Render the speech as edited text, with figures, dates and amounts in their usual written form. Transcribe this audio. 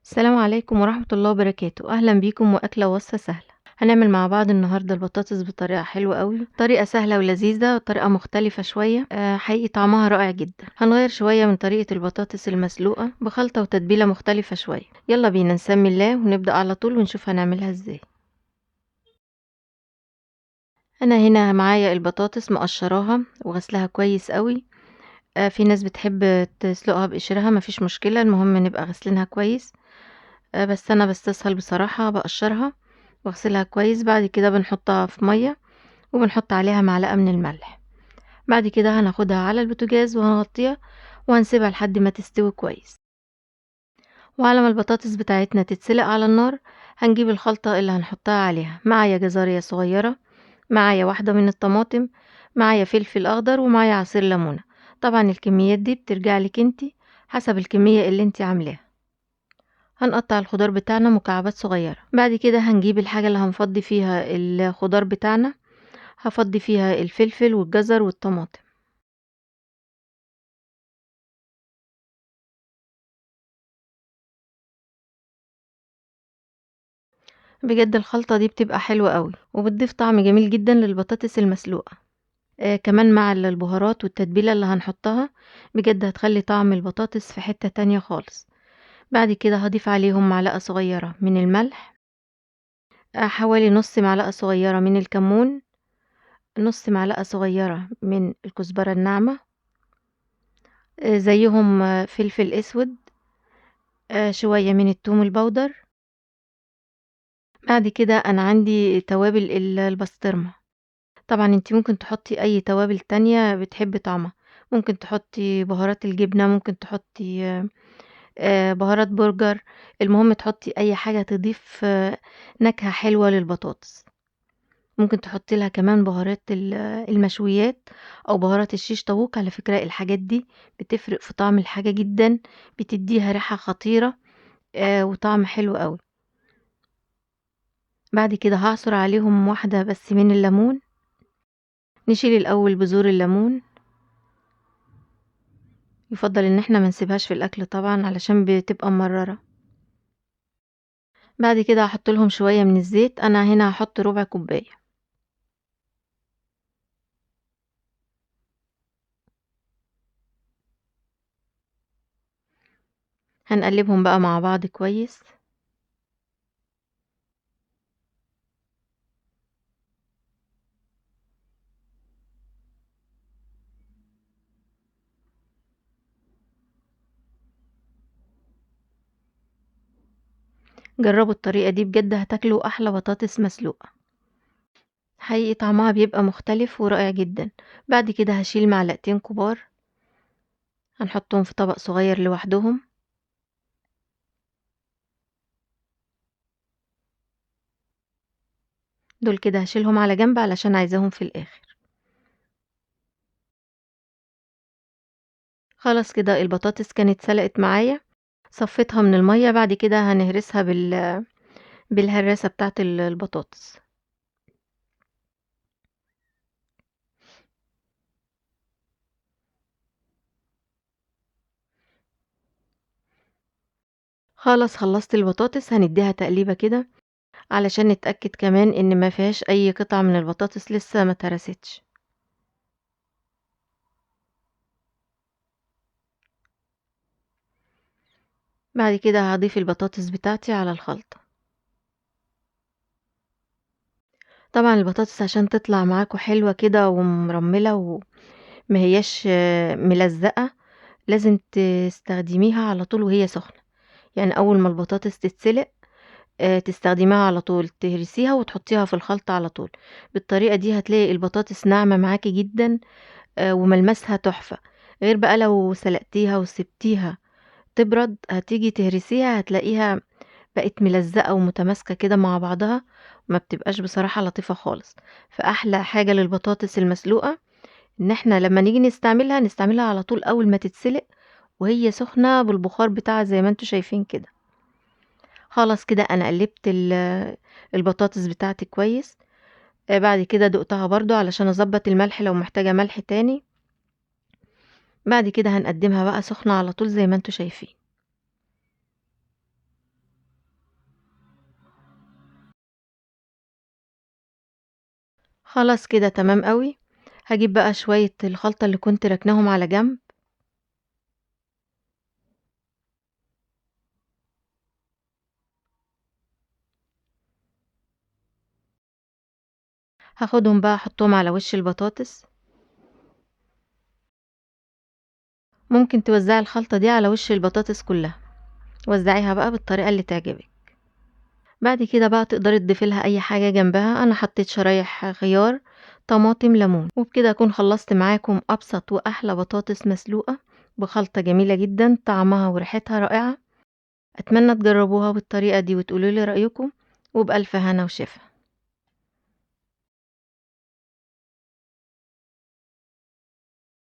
السلام عليكم ورحمة الله وبركاته. أهلا بيكم وأكلة وصفة سهلة. هنعمل مع بعض النهاردة البطاطس بطريقة حلوة قوي، طريقة سهلة ولذيذة وطريقة مختلفة شوية، حقيقي طعمها رائع جدا. هنغير شوية من طريقة البطاطس المسلوقة بخلطة وتتبيلة مختلفة شوية. يلا بينا نسمي الله ونبدأ على طول ونشوف هنعملها ازاي. انا هنا معايا البطاطس مقشراها وغسلها كويس قوي. في ناس بتحب تسلقها بقشرها، مفيش مشكلة، المهم نبقى غسلينها كويس. بس انا بستسهل بصراحة، بقشرها واغسلها كويس. بعد كده بنحطها في مية وبنحط عليها معلقة من الملح. بعد كده هناخدها على البوتاجاز وهنغطيها وهنسيبها لحد ما تستوي كويس. وعلى ما البطاطس بتاعتنا تتسلق على النار هنجيب الخلطة اللي هنحطها عليها. معايا جزرية صغيرة، معايا واحدة من الطماطم، معايا فلفل اخضر، ومعايا عصير ليمونة. طبعا الكميات دي بترجع لك انتي حسب الكمية اللي انتي عاملاها. هنقطع الخضار بتاعنا مكعبات صغيرة. بعد كده هنجيب الحاجة اللي هنفضي فيها الخضار بتاعنا، هفضي فيها الفلفل والجزر والطماطم. بجد الخلطة دي بتبقى حلوة قوي وبتضيف طعم جميل جدا للبطاطس المسلوقة. كمان مع البهارات والتتبيلة اللي هنحطها بجد هتخلي طعم البطاطس في حتة تانية خالص. بعد كده هضيف عليهم معلقة صغيرة من الملح، حوالي نص معلقة صغيرة من الكمون، نص معلقة صغيرة من الكزبرة الناعمة، زيهم فلفل اسود، شوية من الثوم البودر. بعد كده انا عندي توابل البسطرمة. طبعا انتي ممكن تحطي اي توابل تانية بتحبي طعمها، ممكن تحطي بهارات الجبنة، ممكن تحطي بهارات برجر، المهم تحطي اي حاجة تضيف نكهة حلوة للبطاطس. ممكن تحطي لها كمان بهارات المشويات او بهارات الشيش طاووق. على فكرة الحاجات دي بتفرق في طعم الحاجة جدا، بتديها ريحة خطيرة وطعم حلو قوي. بعد كده هعصر عليهم واحدة بس من الليمون. نشيل الاول بذور الليمون، يفضل ان احنا ما نسيبهاش في الاكل طبعا علشان بتبقى مررة. بعد كده هحط لهم شوية من الزيت، انا هنا هحط ربع كوباية. هنقلبهم بقى مع بعض كويس. جربوا الطريقة دي بجد هتاكلوا احلى بطاطس مسلوقة، حقيقي طعمها بيبقى مختلف ورائع جدا. بعد كده هشيل معلقتين كبار هنحطهم في طبق صغير لوحدهم. دول كده هشيلهم على جنب علشان عايزاهم في الاخر. خلاص كده البطاطس كانت سلقت معايا، صفيتها من المية. بعد كده هنهرسها بالهراسة بتاعت البطاطس. خلاص خلصت البطاطس، هنديها تقليبة كده علشان نتأكد كمان ان ما فيهاش اي قطع من البطاطس لسه ما اتهرستش. بعد كده هضيف البطاطس بتاعتي على الخلطة. طبعا البطاطس عشان تطلع معاكم حلوة كده ومرملة وما هياش ملزقة لازم تستخدميها على طول وهي سخنة. يعني اول ما البطاطس تتسلق تستخدميها على طول، تهرسيها وتحطيها في الخلطة على طول. بالطريقة دي هتلاقي البطاطس ناعمة معاكي جدا وملمسها تحفة. غير بقى لو سلقتيها وسبتيها تبرد هتيجي تهرسيها هتلاقيها بقت ملزقة ومتماسكة كده مع بعضها، ما بتبقاش بصراحة لطيفة خالص. فأحلى حاجة للبطاطس المسلوقة ان احنا لما نيجي نستعملها نستعملها على طول اول ما تتسلق وهي سخنة بالبخار بتاعها زي ما انتوا شايفين كده. خلاص كده انا قلبت البطاطس بتاعتي كويس. بعد كده دقتها برضو علشان اظبط الملح لو محتاجة ملح تاني. بعد كده هنقدمها بقى سخنة على طول زي ما انتوا شايفين. خلاص كده تمام قوي. هجيب بقى شوية الخلطة اللي كنت ركناهم على جنب. هاخدهم بقى احطهم على وش البطاطس. ممكن توزعي الخلطة دي على وش البطاطس كلها، وزعيها بقى بالطريقة اللي تعجبك. بعد كده بقى تقدري تضيفي لها اي حاجة جنبها. انا حطيت شرايح خيار، طماطم، ليمون. وبكده اكون خلصت معاكم ابسط واحلى بطاطس مسلوقة بخلطة جميلة جدا، طعمها وريحتها رائعة. اتمنى تجربوها بالطريقة دي وتقولوا لي رأيكم، وبألف هنا وشفا.